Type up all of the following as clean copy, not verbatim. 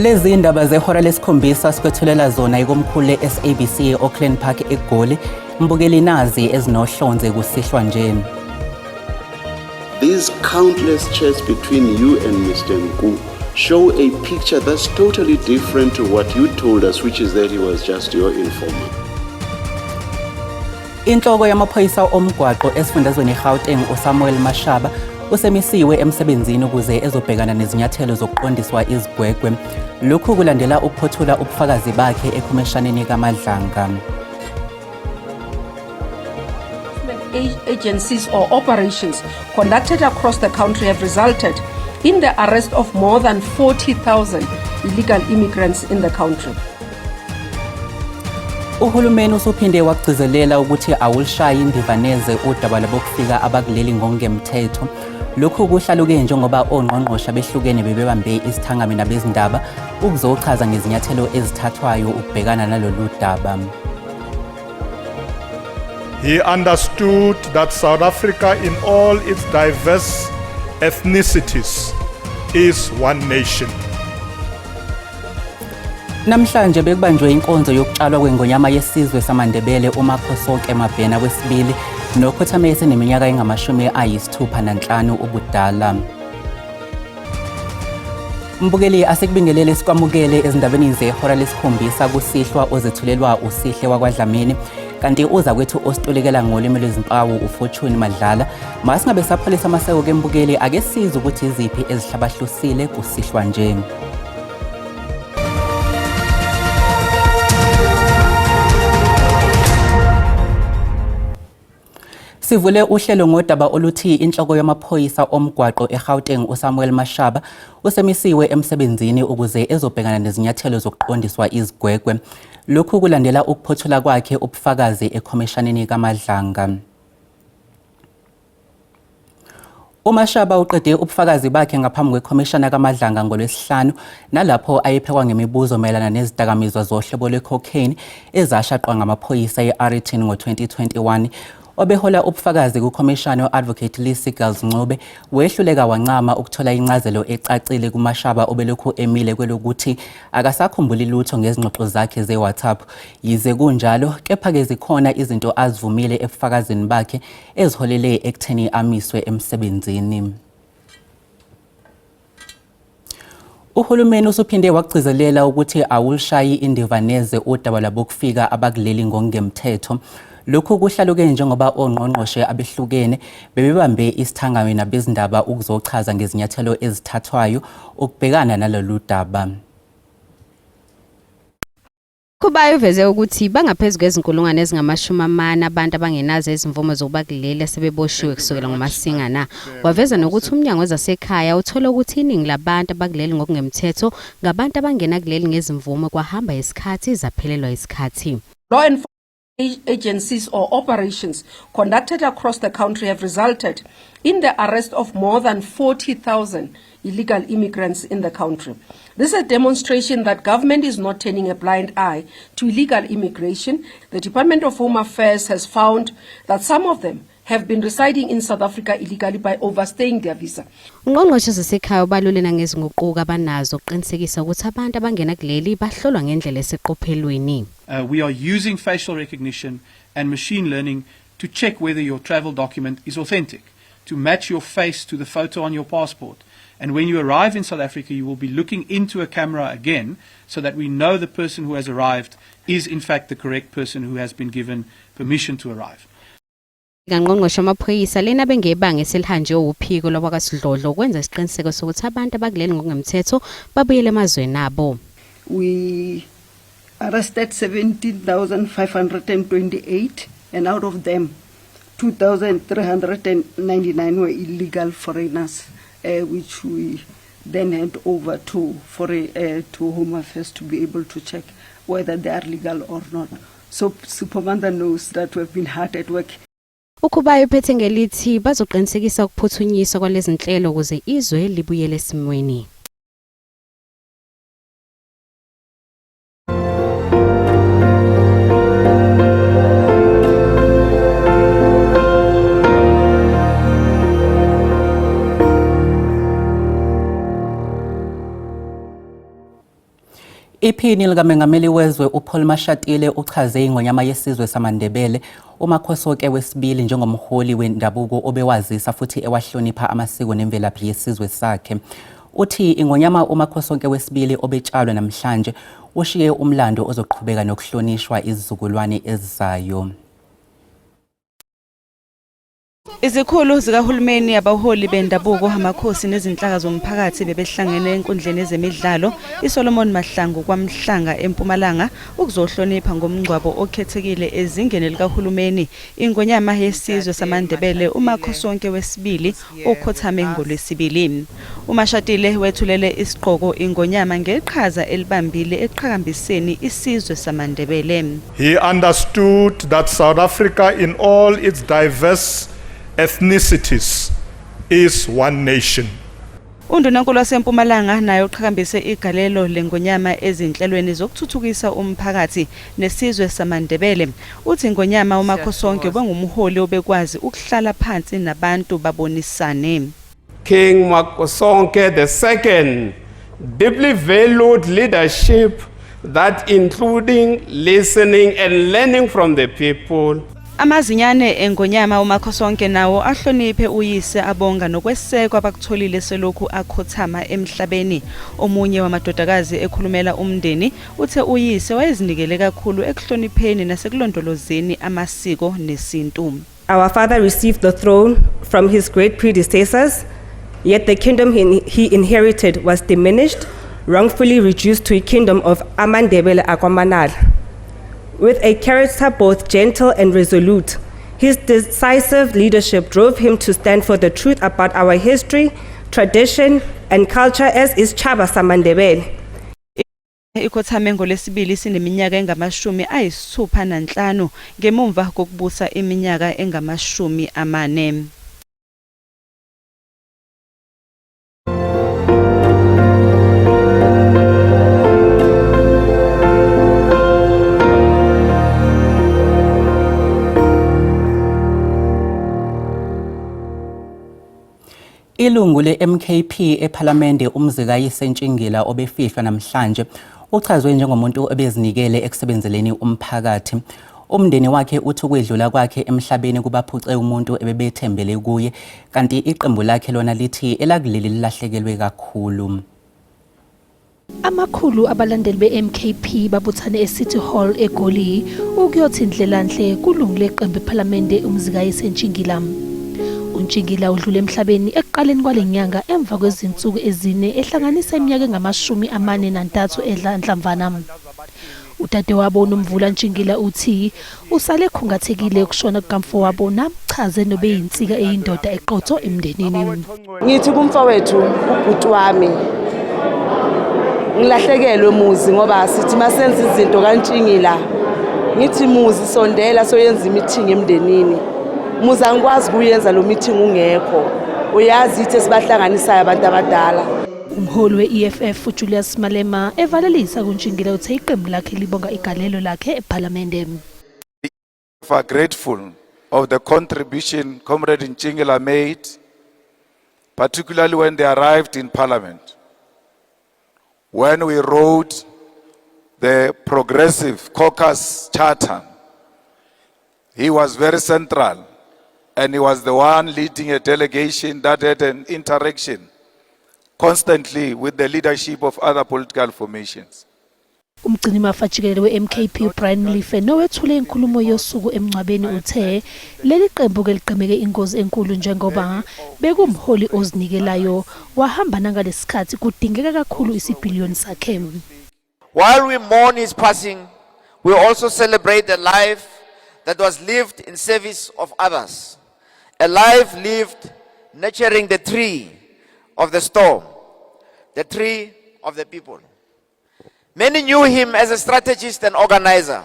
Lezi indaba zehora lesikhombisa sikwethulela zona ikomkhulu le-SABC e-Auckland Park eGoli. Mbukeli nazi ezinohlonze kusihlwa nje. These countless chats between you and Mr. Nku show a picture that's totally different to what you told us, which is that he was just your informant. Inhloko yamaphoyisa omgwaqo esifundazweni iGauteng uSamuel Mashaba usemisiwe emsebenzini ukuze ezobhekana nezinyathelo zokuqondiswa izigwegwe. Lokhu kulandela ukuphothula ubufakazi bakhe ekhomeshaneni kaMadlanga. Agencies or operations conducted across the country have resulted in the arrest of more than 40,000 illegal immigrants in the country. Uhulumeni usuphinde wakugcizelela ukuthi awulishayi indiva neze udaba lwabokufika abakuleli ngokungemthetho. Lokhu kuhlaluke njengoba ongqongqoshe abehlukene bebebambe isithangami nabezindaba ukuzochaza ngezinyathelo ezithathwayo ukubhekana nalolu daba. He understood that South Africa in all its diverse ethnicities is one nation. Namhlanje bekubanjwe inkonzo yokutshalwa kwengonyama yesizwe samaNdebele uMakhosoke Mabhena wesibili nokhothame eseneminyaka engama-65 ubudala. Mbukeli asikubingelele sikwamukele ezindabeni zehora lesikhombisa kusihlwa ozethulelwa uSihle wakwaDlamini kanti uza kwethu ositolikela ngolimi lwezimpawu uFortune Madlala. Masingabe sapholisa amaseko ke mbukeli ake sizwe ukuthi iziphi ezihlabahlosile kusihlwa nje. Sivule uhlelo ngodaba oluthi inhloko yamaphoyisa omgwaqo eGauteng uSamuel Mashaba usemisiwe emsebenzini ukuze ezobhekana nezinyathelo zokuqondiswa izigwegwe. Lokhu kulandela ukuphothula kwakhe ubufakazi ekhomishaneni kaMadlanga. UMashaba uqede ubufakazi bakhe ngaphambi kwekhomishana kaMadlanga ngoLwesihlanu nalapho ayephekwa ngemibuzo mayelana nezidakamizwa zohlobo lwe-cocaine ezashaqwa ngamaphoyisa e-Aeroton ngo-2021. Obehola ubufakazi kukhomishana u-Advocate Lee Seagulls Ncube wehluleka wancama ukuthola incazelo ecacile kuMashaba obelokhu emile kwelokuthi akasakhumbuli lutho ngezingxoxo zakhe ze-WhatsApp. Yize kunjalo, kepha-ke zikhona izinto azivumile ebufakazini bakhe eziholele ekutheni amiswe emsebenzini. Uhulumeni usuphinde wakugcizelela ukuthi awulishayi indiva neze udaba lwabokufika abakuleli ngokungemthetho. Lokhu kuhlaluke njengoba ongqongqoshe abehlukene bebebambe isithangami nabezindaba ukuzochaza ngezinyathelo ezithathwayo ukubhekana nalolu daba. Kubayo uveze ukuthi bangaphezu kwezinkulungwane ezingama-40 abantu abangenazo izimvume zokuba kuleli asebeboshiwe kusukela ngoMasingana. Waveza nokuthi uMnyango wezaseKhaya uthole ukuthi iningi labantu abakuleli ngokungemthetho ngabantu abangena kuleli ngezimvume kwahamba isikhathi zaphelelwa isikhathi. Law agencies or operations conducted across the country have resulted in the arrest of more than 40,000 illegal immigrants in the country. This is a demonstration that government is not turning a blind eye to illegal immigration. The Department of Home Affairs has found that some of them have been residing in South Africa illegally by overstaying their visa. Ungqongqoshe wezasekhaya ubalule nangezinguquko abanazo ukuqinisekisa ukuthi abantu abangena kuleli bahlolwa ngendlela eseqophelweni. We are using facial recognition and machine learning to check whether your travel document is authentic, to match your face to the photo on your passport. And when you arrive in South Africa, you will be looking into a camera again so that we know the person who has arrived is in fact the correct person who has been given permission to arrive. Kangqongqoshe wamaphoyisa lena bengebanga eselihanjwe wuphiko lwabakwaSidlodlo ukwenza isiqiniseko sokuthi abantu abakuleli ngokungemthetho babuyele emazweni abo. We arrested 17,528 and out of them 2,399 were illegal foreigners, which we then hand over to foreign, to Home Affairs to be able to check whether they are legal or not. So Supermanda knows that we've been hard at work. UKhubayo uphethe ngelithi bazoqinisekisa ukuphuthunyiswa kwalezi nhlelo ukuze izwe libuyele esimweni. Iphini likaMengameli wezwe uPaul Mashatile uchaze iNgonyama yesizwe samaNdebele uMakhosoke wesibili njengomholi wendabuko obewazisa futhi ewahlonipha amasiko nemvelaphi yesizwe sakhe. Uthi iNgonyama uMakhosonke wesibili obetshalwe namhlanje ushiye umlando ozoqhubeka nokuhlonishwa izizukulwane ezizayo. Izikhulu zikahulumeni, abaholi bendabuko, amakhosi nezinhlaka zomphakathi bebehlangene enkundleni yezemidlalo iSolomon Mahlangu kwaMhlanga eMpumalanga ukuzohlonipha ngomngcwabo okhethekile ezingeni likahulumeni iNgonyama yesizwe samaNdebele uMakhosonke wesibili okhothame ngoLwesibili. UMashatile wethulele isigqoko iNgonyama ngeqhaza elibambile ekuqhakambiseni isizwe samaNdebele. He understood that South Africa in all its diverse ethnicities is one nation. UNdunankulu waseMpumalanga naye uqhakambise igalelo leNgonyama ezinhlelweni zokuthuthukisa umphakathi nesizwe samaNdebele. Uthi iNgonyama uMakhosonke ubengumholi obekwazi ukuhlala phansi nabantu babonisane. King Makhosonke II deeply valued leadership that including listening and learning from the people. Amazinyane eNgonyama uMakhosonke nawo ahloniphe uyise abonga nokwesekwa abakutholile selokhu akhothama emhlabeni. Omunye wamadodakazi ekhulumela umndeni uthe uyise wayezinikele kakhulu ekuhlonipheni nasekulondolozeni amasiko nesintu. Our father received the throne from his great predecessors, yet the kingdom he, he inherited was diminished, wrongfully reduced to a kingdom of Amandebele Akwamanala. With a character both gentle and resolute, his decisive leadership drove him to stand for the truth about our history, tradition, and culture as Isitjhaba Samandebele. Ikhothame ngoLwesibili isineminyaka engama-65 ngemumva kokubusa iminyaka engama-40. Ilungu le-MKP ePhalamende uMzikayise Ntshingila obefihlwa namhlanje uchazwe njengomuntu obezinikele ekusebenzeleni umphakathi. Umndeni wakhe uthi ukwedlula kwakhe emhlabeni kubaphuce umuntu ebebethembele kuye kanti iqembu lakhe lona lithi elakuleli lilahlekelwe kakhulu. Amakhulu abalandeli be-MKP babuthane eCity Hall eGoli ukuyothi ndlelanhle kulungu leqembu ePhalamende uMzikayise Ntshingila. UNtshingila udlule emhlabeni ekuqaleni kwale nyanga emva kwezinsuku ezine ehlanganisa iminyaka engama-43 edla nhlamvana. Udadewabo uNomvula Ntshingila uthi usale ekhungathekile ukushona kukamfowabo namchaze nobeyinsika eyindoda eqotho emndenini. Ngithi kumfowethu ubhuti wami ngilahlekelwe muzi ngoba sithi masenza izinto kaNtshingila ngithi muzi sondela soyenza imithingi emndenini muzi angikwazi kuyenza lo meeting ungekho uyazi ithi esibahlanganisayo abantu abadala Umholi we-EFF uJulius Malema evalelisa kuNtshingila uthe iqembu lakhe libonga igalelo lakhe ePhalamende. are grateful of the contribution Comrade Ntshingila made, particularly when they arrived in Parliament. When we wrote the Progressive Caucus Charter, he was very central and he was the one leading a delegation that had an interaction constantly with the leadership of other political formations. Umgcinimafa jikelele we-MKP uBrian Molefe nowethule inkulumo yosuku emngcwabeni uthe leli qembu ke ligqemeke ingozi enkulu njengoba bekumholi ozinikelayo wahamba nangalesikhathi kudingeka kakhulu isipiliyoni sakhe. While we mourn his passing, we also celebrate the life that was lived in service of others. A life lived nurturing the tree of the storm, the tree of the people. Many knew him as a strategist and organizer.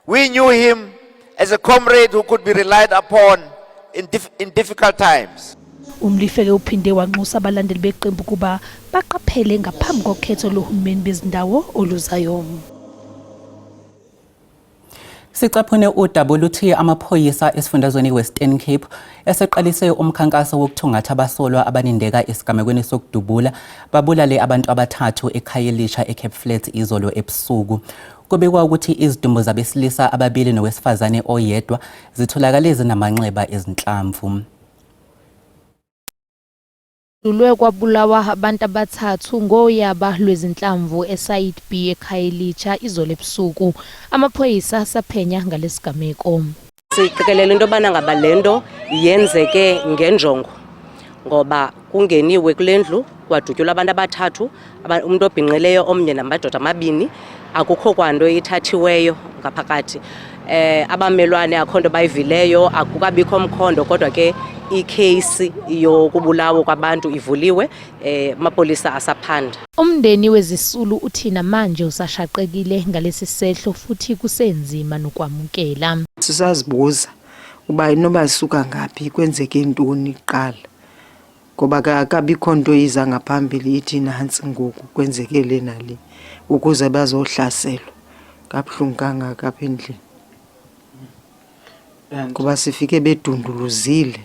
We knew him as a comrade who could be relied upon in, dif in difficult times. UMlifeke uphinde wanxusa abalandeli beqembu kuba baqaphele ngaphambi kokhetho lohulumeni bezindawo oluzayo. Sicaphune udaba oluthi amaphoyisa esifundazweni iWestern Cape eseqalise umkhankaso wokuthungatha abasolwa abanindeka esigamekweni sokudubula babulale abantu abathathu eKhayelitsha eCape Flats izolo ebusuku. Kubikwa ukuthi izidumbu zabesilisa ababili nowesifazane oyedwa zitholakale zinamanxeba ezinhlamvu. Kudutshulwe kwabulawa abantu abathathu ngoyaba lwezinhlamvu eSite B eKhayelitsha izolo ebusuku. Amaphoyisa asaphenya ngalesigameko. Siqikelela into yobana ngaba le nto yenzeke ngenjongo ngoba kungeniwe kule ndlu kwadutyulwa abantu abathathu, umntu obhinqileyo omnye namadoda amabini. Akukho kwanto ithathiweyo ngaphakathi. Abamelwane akho nto bayivileyo, akukabikho mkhondo, kodwa ke ikheyisi yokubulawa kwabantu ivuliwe, amapolisa asaphanda. Umndeni wezisulu uthi namanje usashaqekile ngalesi sehlo futhi kusenzima nokwamukela. Sisazibuza uba inoba zisuka ngaphi, kwenzeke ntoni kuqala, ngoba akabikho nto iza ngaphambili ithi nantsi ngoku kwenzeke le nale ukuze bazohlaselwa kabuhlungu kangaka apha endlini, ngoba sifike bedunduluzile,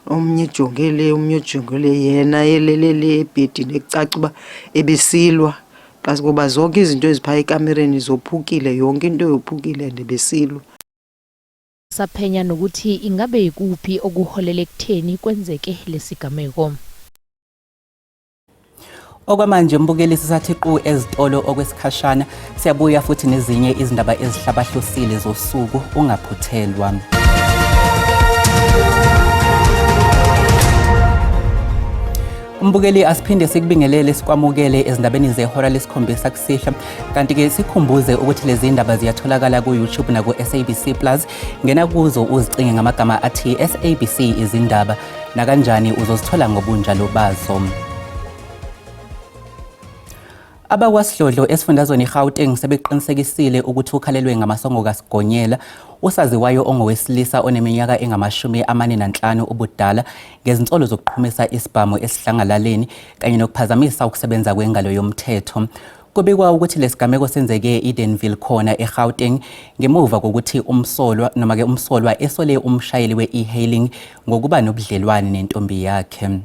omnye ejonge le, omnye ejonge le, yena elele le ebhedini ekucaca uba ebesilwa xa ngoba zonke izinto eziphaa ekamereni zophukile, yonke into yophukile and besilwa. Saphenya nokuthi ingabe yikuphi okuholele ekutheni kwenzeke lesigameko. Okwamanje mbukeli sisathi qu ezitolo okwesikhashana, siyabuya futhi nezinye izindaba ezihlabahlosile zosuku, ungaphuthelwa. Mbukeli asiphinde sikubingelele sikwamukele ezindabeni zehora lesikhombisa kusihlwa, kanti-ke sikhumbuze ukuthi lezi ndaba ziyatholakala ku-YouTube naku-SABC Plus. Ngena kuzo uzicinge ngamagama athi SABC izindaba, nakanjani uzozithola ngobunjalo bazo. AbakwaSidlodlo esifundazweni iGauteng sebeqinisekisile ukuthi ukhalelwe ngamasongo kaSigonyela usaziwayo ongowesilisa oneminyaka engamashumi 45 ubudala ngezinsolo zokuqhumisa isibhamu esihlangalaleni kanye nokuphazamisa ukusebenza kwengalo yomthetho. Kubikwa ukuthi lesigameko senzeke e-Edenville khona eGauteng ngemuva kokuthi umsolwa noma ke umsolwa esole umshayeli we-e-hailing ngokuba nobudlelwane nentombi yakhe.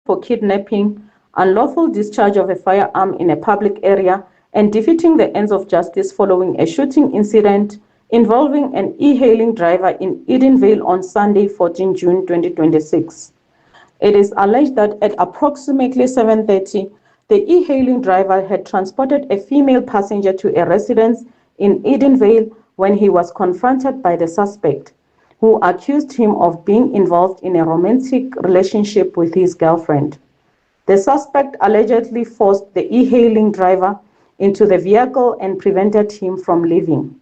For kidnapping, unlawful discharge of a firearm in a public area, and defeating the ends of justice following a shooting incident involving an e-hailing driver in Edenvale on Sunday, 14 June 2026. It is alleged that at approximately 7:30, the e-hailing driver had transported a female passenger to a residence in Edenvale when he was confronted by the suspect, who accused him of being involved in a romantic relationship with his girlfriend. The suspect allegedly forced the e-hailing driver into the vehicle and prevented him from leaving.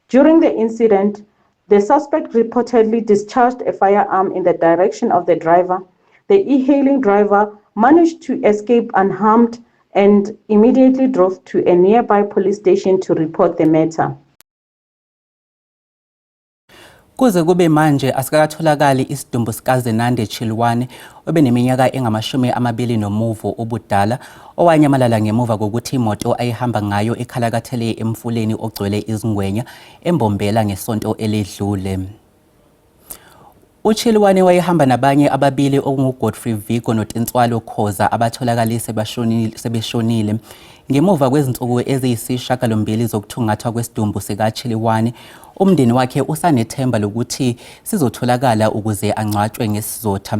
During the incident, the suspect reportedly discharged a firearm in the direction of the driver. The e-hailing driver managed to escape unharmed and immediately drove to a nearby police station to report the matter. Kuze kube manje asikakatholakali isidumbu sikaZenande Chilwane obeneminyaka engamashumi 20 nomuvo ubudala owanyamalala ngemuva kokuthi imoto ayihamba ngayo ikhalakathele emfuleni ogcwele izingwenya eMbombela ngesonto eledlule. UChilwane wayehamba nabanye ababili okunguGodfrey Vigo noTintswalo Khoza abatholakale sebeshonile. Ngemuva kwezinsuku eziyisishiyagalombili zokuthungathwa kwesidumbu sikaChilwane, umndeni wakhe usanethemba lokuthi sizotholakala ukuze angcwatshwe ngesizotha.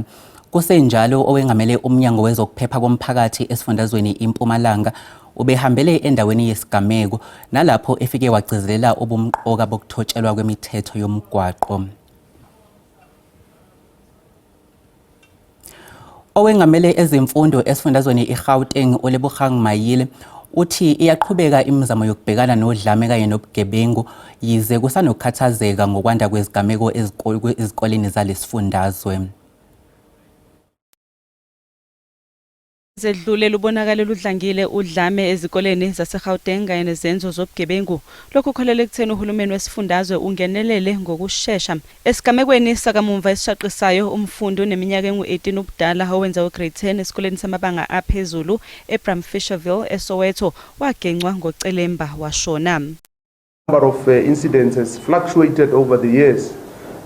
Kusenjalo owengamele umnyango wezokuphepha komphakathi esifundazweni iMpumalanga ubehambele endaweni yesigameko nalapho efike wagcizelela ubumqoka bokuthotshelwa kwemithetho yomgwaqo. Owengamele ezemfundo esifundazweni iGauteng uLebogang Mayile uthi iyaqhubeka imizamo yokubhekana nodlame kanye nobugebengu yize kusanokukhathazeka ngokwanda kwezigameko ezikoleni zalesifundazwe. Zedlule lubonakale ludlangile udlame ezikoleni zaseGauteng kanye nezenzo zobugebengu. Lokhu kuholele ekutheni uhulumeni wesifundazwe ungenelele ngokushesha. Esigamekweni sakamumva esishaqisayo, umfundi oneminyaka engu-18 ubudala owenza uGrade 10 esikoleni samabanga aphezulu eBram Fischerville eSoweto wagencwa ngocelemba washona. Number of incidents has fluctuated over the years.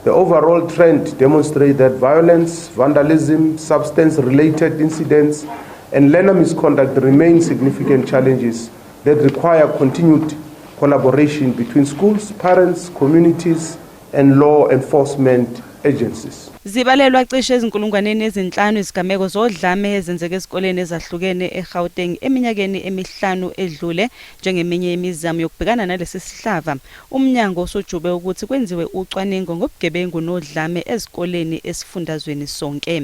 The overall trend demonstrates that violence, vandalism, substance-related incidents, and learner misconduct remain significant challenges that require continued collaboration between schools, parents, communities, and law enforcement agencies. Zibalelwa cishe ezinkulungwaneni ezinhlanu izigameko zodlame ezenzeke ezikoleni ezahlukene eGauteng eminyakeni emihlanu edlule. Njengeminye yemizamo yokubhekana nalesi sihlava, umnyango usujube ukuthi kwenziwe ucwaningo ngobugebengu nodlame ezikoleni esifundazweni sonke.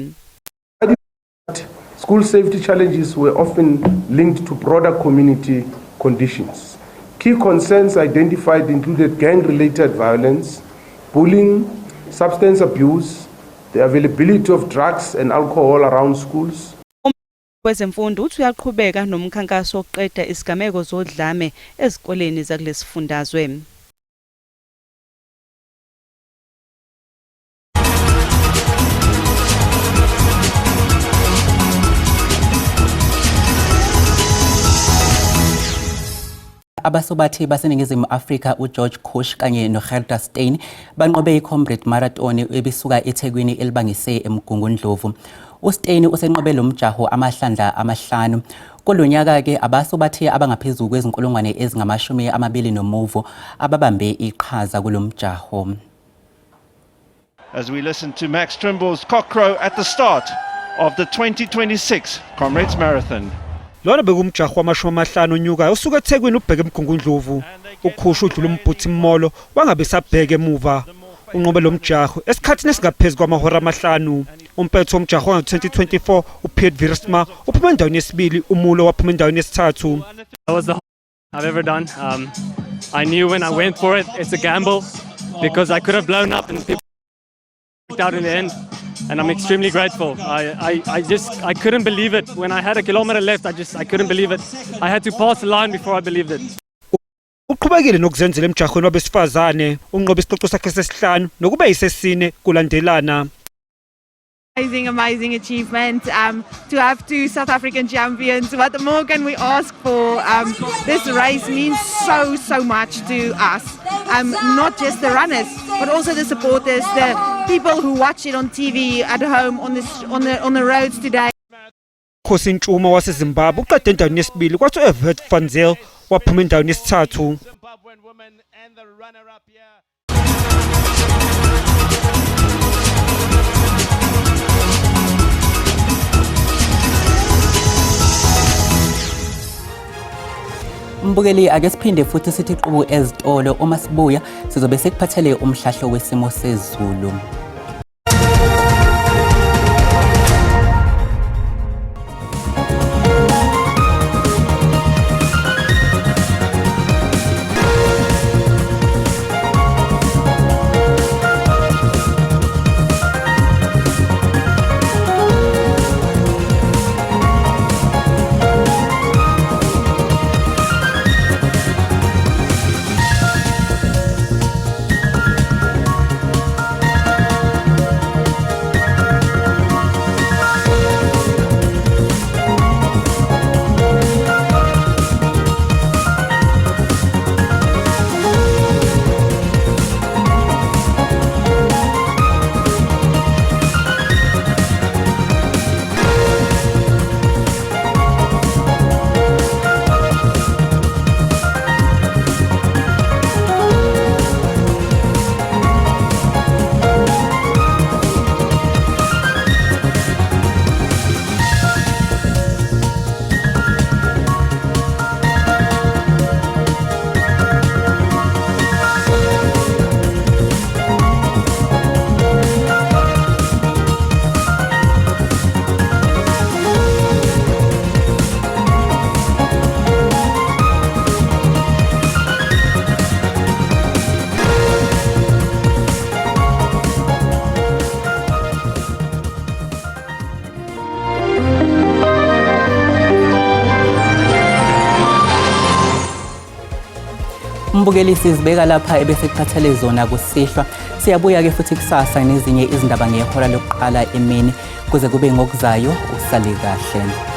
School safety challenges were often linked to broader community conditions. Key concerns identified included gang-related violence, bullying, substance abuse, the availability of drugs and alcohol around schools. Wezemfundo uthi uyaqhubeka nomkhankaso wokuqeda isigameko zodlame ezikoleni zakulesifundazwe. Abasubathi baseNingizimu Afrika uGeorge Kush kanye noGerda Steyn banqobe iComrades Marathon ebisuka eThekwini elibangise eMgungundlovu. USteyn usenqobe lo mjaho amahlandla amahlanu. Kulo nyaka-ke abasubathi abangaphezulu kwezinkulungwane ezingamashumi amabili nomuvo ababambe iqhaza kulo mjaho. As we listen to Max Trimble's cockcrow at the start of the 2026 Comrades Marathon. Lona bekumjaho wamashumi amahlanu onyukayo usuka eThekwini ubheke eMgungundlovu. UKhusha udlula uMbhuthi Molo wangabe sabheka emuva. Unqobe lo mjaho esikhathini esingaphezu kwamahora amahlanu. Umpetha womjaho wango-2024 uPiet Wiersma uphuma endaweni yesibili, uMulo waphuma endaweni yesithathu. That was the I've ever done. I knew when I went for it, it's a gamble because I could have blown up and people out in the end. And I'm extremely grateful. I couldn't believe it. When I had a kilometer left, I couldn't believe it. I had to pass the line before I believed it. Uqhubekile nokuzenzela emjahweni wabesifazane, unqobe isicoco sakhe sesihlanu nokube yisesine kulandelana. Amazing, amazing achievement to have two South African champions. What more can we ask for? This race means so, so much to us. Not just the runners, but also the supporters, the people who watch it on TV at home, on the roads today. Khosi Ntshuma waseZimbabwe uqede endaweni yesibili kwathi u-Evert van Zyl waphuma endaweni yesithathu. Mbukeli, ake siphinde futhi sithi qubu ezitolo. Uma sibuya sizobe sikuphathele umhlahlo wesimo sezulu. Mbukeli sizibeka lapha ebesikuphathele zona kusihlwa. Siyabuya-ke futhi kusasa nezinye izindaba ngehora lokuqala emini. Kuze kube ngokuzayo, usale kahle.